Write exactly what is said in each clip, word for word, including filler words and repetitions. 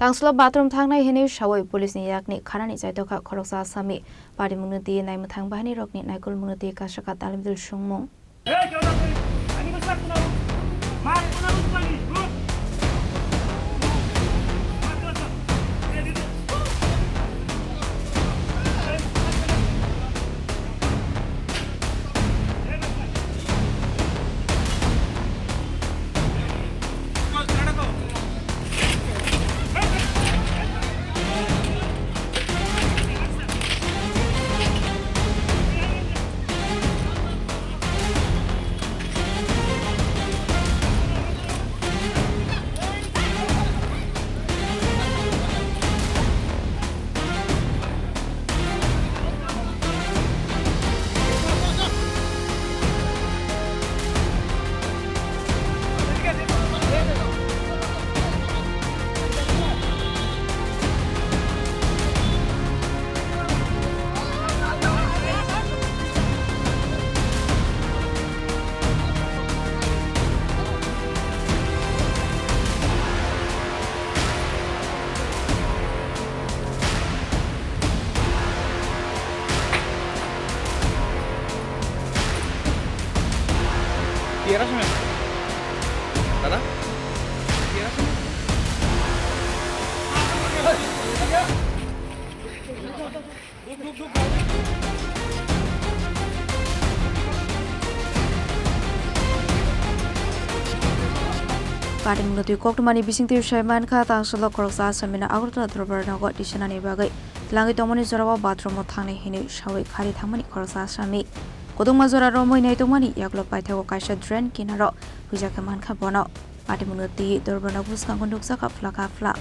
Tangslo bathroom thangnai hinwi sawi police ni yakni khanani chaitokha khoroksa asami. Patimungno twi naimwthang bahainirokni naikolmungno twi kaisa ka talimdil songmung. Piara simi. Dada? Piara simi. Patimungno twi koktwmani bisingtwi sai mankha, Tangslo khoroksa asamino Agartala Dorbar nogo tisanani bagwi twlangwi tongmani jorao bathroom-o thangnai hinwi sawi khari thangmani khoroksa asami. Kwdwngma jora romwi naitokmani yaklo paithago kaisa drain kinaro huijakhe mankha bono. Patimungno twi Dorbarno bwskango nukjakha phlaka phlak.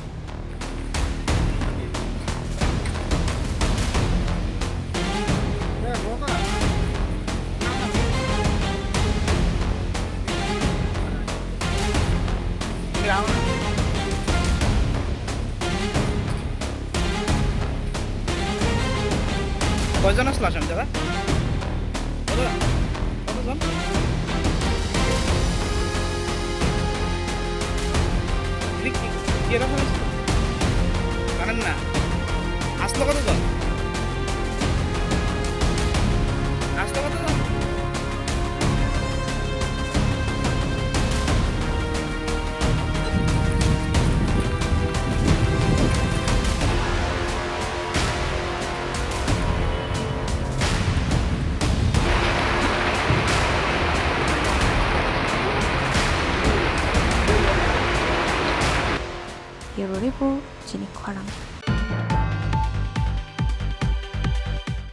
Koijon asla chwng jaga? Koto? Koto jon? Ini ki-, kira sama sih? Kanan na? Aslo koto jon? Aslo koto jon? Bureau Report, chini khorang.